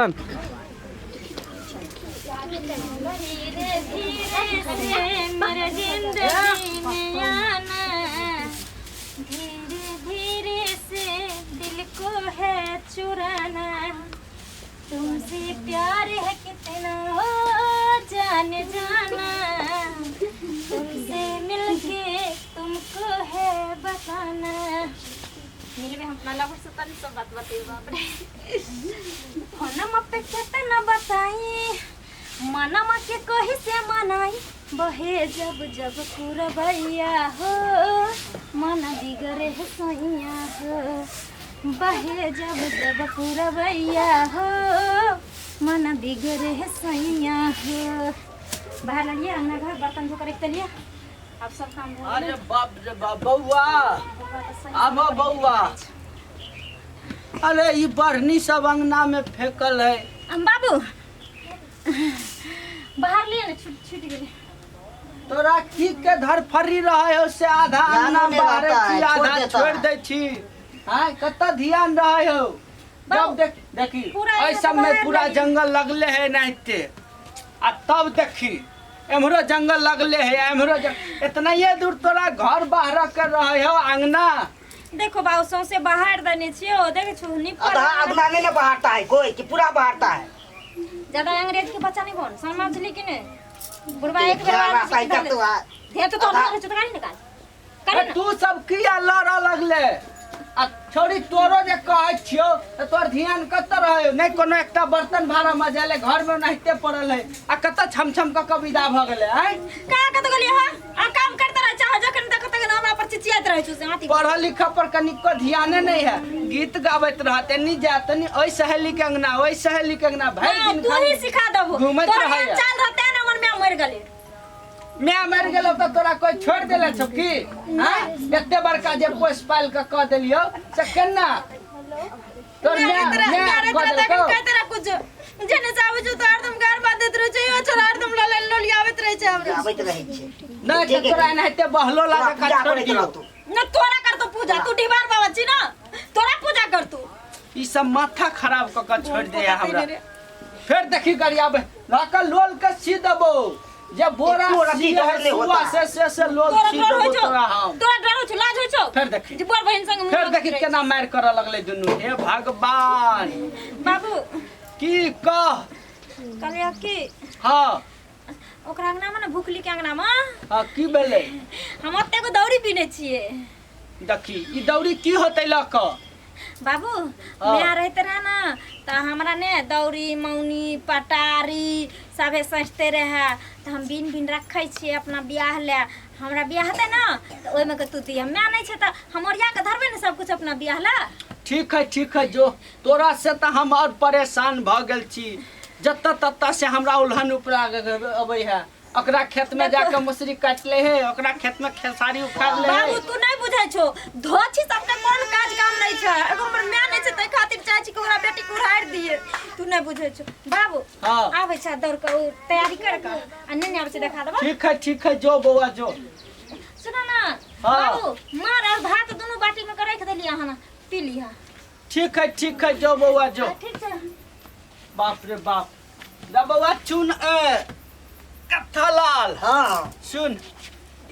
धीरे धीरे से मेरे जिंदगी में आना, धीरे धीरे से दिल को है चुराना, तुमसे प्यार है कितना हो जान जाना, तुमसे मिलके तुमको है बताना। मिलबे हम अपना लवर से तनी सब बात बतेबो। बाप रे, फोनमा पे केतना बताई, मनमा के कही से मनाई, बहे जब जब पुरबैया हो, मन बिगड़े है सैया हो, बहे जब जब पुरबैया हो, मन बिगड़े है सैया हो। बाहर ललिए अंगना घर बर्तन धो कर रख लिए, अब सब काम हो अरे बाप रे बाप, बौआ आबो बौआ। अरे ई बढ़नी सब अंगना में फेंकल है। हम बाबू बाहर लिए ना, छूट छूट गेलै। तोरा की के धरफरी रहे हो से आधा ध्यान अंगना नहीं बाहरे रहता छी है, छोड़ आधा देता छोड़ है। दै छी। हाँ, कत्ता ध्यान रहे हो। जब बाबू, देख देखी पूरा एहि एने सब में बाहर पूरा लगी। जंगल लगले है नाहिते, आ तब देखी एम्हरो जंगल लगले है, एम्हरो इतना ही दूर तोरा घर बाहर कर रहे हो अंगना। देखो बाबू, सौंसे बाहर देने छियो, देखे छु निपल आधा अंगना नहीं ना बहारता है कोई कि पूरा बहारता है। ज्यादा अंग्रेज के बच्चा नहीं बन, समझली कि नहीं? बुढ़वा एक बेर ध्यान बात आता है सीख तो आ। ध्यान तो तोर घर चुतगानी निकाल करे ना। तू सब किया लड़ लगले आ छोड़ी, तोरो जे कहै छियौ तऽ तोर ध्यान कतऽ रहै? नहि कोनो एकटा बर्तन भाड़ा मजेले घर में ओनाहिते पड़ल है आ कतऽ छम छम कऽ कऽ विदा भऽ गेलै। आँय कहाँ कतऽ गेलियै हँ? आ काम करते रह चाहो, जखन देखो तखन हमरा पर चिचियाइत रहै छु से हाथी। पढ़ल लिखऽ पर कनिको ध्याने नहि है, गीत गाबैत रहत एनी जायत तनी ओहि सहेली के अंगना ओहि सहेली के अंगना भरि हाँ, दिन तू ही खाली सिखा देबो। घूमैत तोरा रहैया। एहन चाल रहते ने, हमर माय मरि गेलै। माय मरि गेलौ तऽ तोरा कोइ छोड़ि देले छौ की? आँय, एते बड़का जे पोसि पालि कऽ कऽ देलियौ से केना तोर माय माय कऽ देलकौ? कुछ जेने चाहबै छौ तो हरदम गार बांधैत रहै छै, यो छोरा हरदम लल ललियाबैत रहै छै हमरा। आबैत रहै छै। नहि तऽ तोरा एनाहिते बहलो तोरा लागे पूजा छोड़ि करैत दियौ। रहतौ। न तोरा करतो पूजा, तू ढिबार बाबा छी ना, तोरा पूजा करतो। ई सब माथा खराब कऽ कऽ छोड़ि दे हमरा। फेर देखी गरियाबे लऽ लोल के सी देबो जे बोरा एको रत्ती सी डर है नहीं सुआ होता। से लोल तोरा सी डर होइ देबो छौ? तोरा हम। तोरा डर होइ छौ, लाज होइ छौ? फेर देखी। जे बर बहिन संग मुँह फेर लगैत देखी रहै। केना मारि करऽ लगलै दुनू। हे भगवान। बाबू। की कह? कहलियै कि हाँ। ओकरा अंगना में ने, भुखली के अंगना में। हाँ, की भेलै? हम ओते को दौरी पीने छियै। देखी ई दौरी की होतै लऽ कऽ? बाबू, हाँ। माय रहते रहे ना तऽ हमरा ने दौरी मौनी पटारी सभे सजते रहे, तऽ हम बिन बिन रखै छियै अपना बियाह ले। हमरा बियाह हेतै ना तऽ ओहिमे के तू दिहे। माय नहि छै तऽ हम ओरिया के धरबै ने सब कुछ अपना बियाह ले। ठीक है ठीक है, जो तोरा से तऽ हम और परेशान भऽ गेल छी। जतऽ ततऽ से हमरा उलहन उपरा अबै है। ओकरा खेत में जाके मसुरी काटि ले है, ओकरा खेत में खेसारी उखाड़ ले है। बाबू, तू नहीं बुझै छो, धोछी सबके कोन काज काम नहीं छै। एगो हमर माय नहीं छै, ताहि खातिर चाहै छी कि ओकरा बेटी के उड़ारि दिए। तू नहीं बुझै छो बाबू। हाँ। आबै छै दौड़ के, ओ तैयारी कर के आ नहीं आबै छै देखा देबो। ठीक है ठीक है, जो बौआ जो। सुनो ना। हाँ। बाबू, मार और भात दुनू बाटी में के रख देलियै अहाँ, पी लिहा। ठीक है ठीक है, जो बौआ जो। हाँ, ठीक छै। बाप रे बाप, जा बौआ चुन ए कत्था लाल। हाँ। सुन,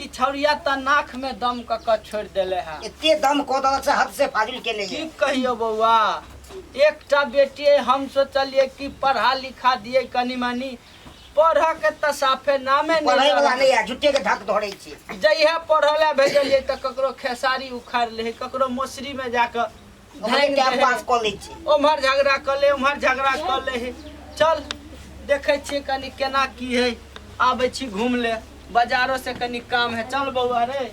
ई छौड़िया त नाक में दम क क छोड़ देले है। एते दम कऽ देलक से हद से फाजिल के नहीं की है। कहियो बौआ, एकटा बेटी है, हम सोचलिए कि पढ़ा लिखा दिए कनी मनी, पढ़ के त साफे नामे नहीं पढ़ै वाला रहल। नहीं है, झूठे के धक धरै छी। जहिया पढ़ ला भेजलिए त ककरो खेसारी उखाड़ ले, ककरो मौसरी में जाके ओकरे धांगि टाइम दे। पास कऽ लै छी। ओम्हर झगड़ा कऽ ले, उम्हर झगड़ा कऽ ले। चल देखै छियै कनी केना की है, आबै छी घूम ले, बाजारो से कनी काम है। चल बौआ रे।